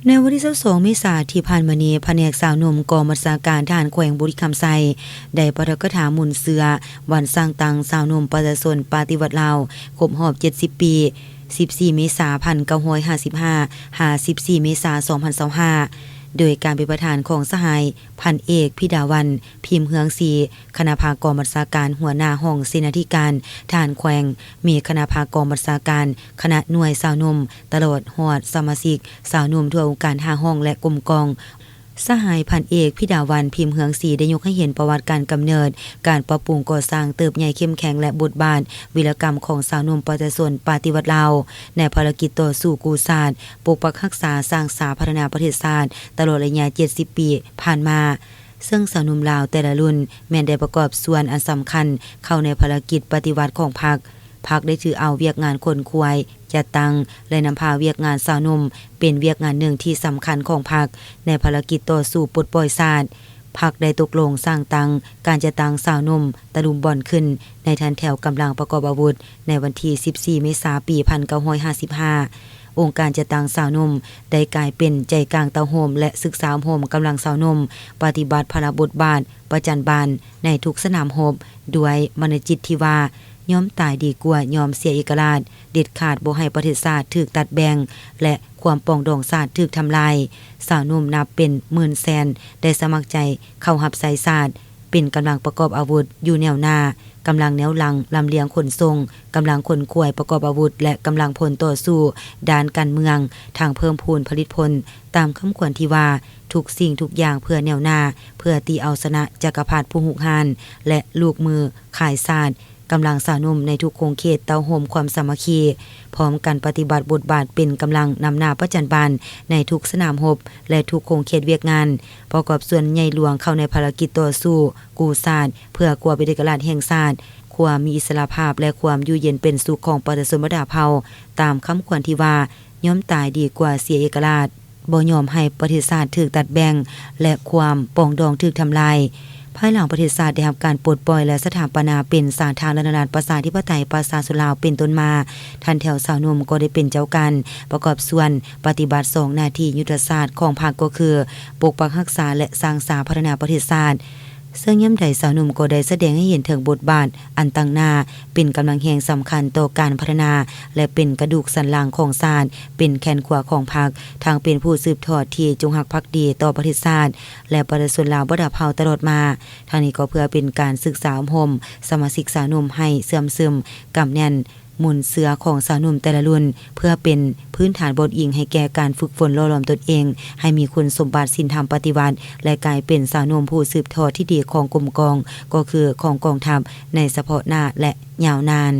ໃນວັນທີຊາວສອງເມສາທີ່ຜ່ານມານີ້, ພະແນກຊາວໜຸ່ມກອງບັນຊາການທະຫານແຂວງບໍລິຄຳໄຊ ໄດ້ປາຖະກະຖາໝູນເຊື້ອວັນສ້າງຕັ້ງຊາວໜຸ່ມປະຊາຊົນປະຕິວັດລາວ ຄົບຮອບເຈັດສິບປີ, ສິບສີ່ເມສາພັນເກົ້າຮ້ອຍຫ້າສິບຫ້າ ຫາ ສິບສີ່ເມສາສອງພັນຊາວຫ້າ ໂດຍການເປັນປະທານຂອງສະຫາຍພັນເອກ ພິດາວັນ ພິມເຮືອງສີ ຄະນະພາກອງບັນຊາການ, ຫົວໜ້າຫ້ອງເສນາທິການທະຫານແຂວງ, ມີຄະນະພາກອງບັນຊາການ, ຄະນະໜ່ວຍຊາວໜຸ່ມ, ຕະຫຼອດຮອດສະມາຊິກຊາວໜຸ່ມທົ່ວອົງການຫ້າຫ້ອງ ແລະ ກົມກອງ. ສະຫາຍພັນເອກ ພິດາວັນ ພິມເຮືອງສີ ໄດ້ຍົກໃຫ້ເຫັນປະຫວັດການກຳເນີດ, ການປັບປຸງກໍ່ສ້າງ, ເຕີບໃຫຍ່ເຂັ້ມແຂງ ແລະ ບົດບາດ, ວິລະກຳຂອງຊາວໜຸ່ມປະຊາຊົນປະຕິວັດລາວ ໃນພາລະກິດຕໍ່ສູ້ກູ້ຊາດ, ປົກປັກຮັກສາ, ສ້າງສາ, ພັດທະນາປະເທດຊາດ ຕະຫຼອດໄລຍະເຈັດສິບປີຜ່ານມາ. ເຊິ່ງຊາວໜຸ່ມລາວແຕ່ລະລຸ້ນແມ່ນໄດ້ປະກອບສ່ວນອັນສຳຄັນເຂົ້າໃນພາລະກິດປະຕິວັດຂອງພັກ. ພັກໄດ້ຖືເອົາວຽກງານຂົນຂວາຍ, ຈັດຕັ້ງ ແລະ ນຳພາວຽກງານຊາວໜຸ່ມ ເປັນວຽກງານໜຶ່ງທີ່ສຳຄັນຂອງພັກໃນພາລະກິດຕໍ່ສູ້ປົດປ່ອຍຊາດ. ພັກໄດ້ຕົກລົງສ້າງຕັ້ງການຈັດຕັ້ງຊາວໜຸ່ມຕະລຸມບ່ອນຂຶ້ນໃນຖັນແຖວກຳລັງປະກອບອາວຸດ ໃນວັນທີສິບສີ່ເມສາ ປີພັນເກົ້າຮ້ອຍຫ້າສິບຫ້າ. ອົງການຈັດຕັ້ງຊາວໜຸ່ມໄດ້ກາຍເປັນໃຈກາງເຕົ້າໂຮມ ແລະ ສຶກສາອົບຮົມກຳລັງຊາວໜຸ່ມປະຕິບັດພາລະບົດບາດປະຈັນບານໃນທຸກສະໜາມຮົບ ດ້ວຍມະນະຈິດທີ່ວ່າ ຍອມຕາຍດີກວ່າຍອມເສຍເອກະລາດ, ເດັດຂາດບໍ່ໃຫ້ປະເທດຊາດຖືກຕັດແບ່ງ ແລະ ຄວາມປອງດອງຊາດຖືກທຳລາຍ. ຊາວໜຸ່ມນັບເປັນໝື່ນແສນໄດ້ສະໝັກໃຈເຂົ້າຮັບໃຊ້ຊາດ ເປັນກຳລັງປະກອບອາວຸດຢູ່ແນວໜ້າ, ກຳລັງແນວຫຼັງລຳລຽງຂົນສົ່ງ, ກຳລັງຂົນຂວາຍປະກອບອາວຸດ ແລະ ກຳລັງພົນຕໍ່ສູ້ດ້ານການເມືອງ, ທັງເພີ່ມພູນຜະລິດຜົນຕາມຄຳຂວັນທີ່ວ່າ ທຸກສິ່ງທຸກຢ່າງເພື່ອແນວໜ້າ, ເພື່ອຕີເອົາຊະນະຈັກກະພັດຜູ້ຮຸກຮານ ແລະ ລູກມືຂາຍຊາດ. ກຳລັງຊາວໜຸ່ມໃນທຸກຂົງເຂດເຕົ້າໂຮມຄວາມສາມັກຄີ, ພ້ອມກັນປະຕິບັດບົດບາດເປັນກຳລັງນຳໜ້າປະຈັນບານໃນທຸກສະໜາມຮົບ ແລະ ທຸກຂົງເຂດວຽກງານ, ປະກອບສ່ວນໃຫຍ່ຫຼວງເຂົ້າໃນພາລະກິດຕໍ່ສູ້ກູ້ຊາດ ເພື່ອຄວາມເປັນເອກະລາດແຫ່ງຊາດ, ຄວາມມີອິດສະຫຼະພາບ ແລະ ຄວາມຢູ່ເຢັນເປັນສຸກຂອງປະຊາຊົນບັນດາເຜົ່າ, ຕາມຄຳຂວັນທີ່ວ່າ ຍອມຕາຍດີກວ່າເສຍເອກະລາດ, ບໍ່ຍອມໃຫ້ປະເທດຊາດຖືກຕັດແບ່ງ ແລະ ຄວາມປອງດອງຖືກທຳລາຍ. ພາຍຫຼັງປະເທດຊາດໄດ້ຮັບການປົດປ່ອຍ ແລະ ສະຖາປະນາເປັນສາທາລະນະລັດປະຊາທິປະໄຕປະຊາຊົນລາວເປັນຕົ້ນມາ, ທ່ານແຖວຊາວໜຸ່ມກໍໄດ້ເປັນເຈົ້າການປະກອບສ່ວນປະຕິບັດສອງໜ້າທີ່ຍຸດທະສາດຂອງພັກ ກໍຄື ປົກປັກຮັກສາ ແລະ ສ້າງສາພັດທະນາປະເທດຊາດ. ເຊິ່ງຍາມໃດຊາວໜຸ່ມກໍໄດ້ສະແດງໃຫ້ເຫັນເຖິງບົດບາດອັນຕັ້ງໜ້າ ເປັນກຳລັງແຮງສຳຄັນຕໍ່ການພັດທະນາ ແລະ ເປັນກະດູກສັນຫຼັງຂອງຊາດ, ເປັນແຂນຂວາຂອງພັກ, ທັງເປັນຜູ້ສືບທອດທີ່ຈົງຮັກພັກດີຕໍ່ປະເທດຊາດ ແລະ ປະຊາຊົນລາວບັນດາເຜົ່າຕະຫຼອດມາ. ທັງນີ້ກໍເພື່ອເປັນການສຶກສາອົບຮົມສະມາຊິກຊາວໜຸ່ມໃຫ້ເຊື່ອມຊຶມ, ກຳແໜ້ນ, ໝູນເຊື້ອຂອງຊາວໜຸ່ມແຕ່ລະລຸ້ນ ເພື່ອເປັນພື້ນຖານບ່ອນອີງໃຫ້ແກ່ການຝຶກຝົນຫຼໍ່ຫຼອມຕົນເອງ ໃຫ້ມີຄຸນສົມບັດສິນທຳປະຕິວັດ ແລະ ກາຍເປັນຊາວໜຸ່ມຜູ້ສືບທອດທີ່ດີຂອງກົມກອງ, ກໍຄືຂອງກອງທັບໃນສະເພາະໜ້າ ແລະ ຍາວນານ.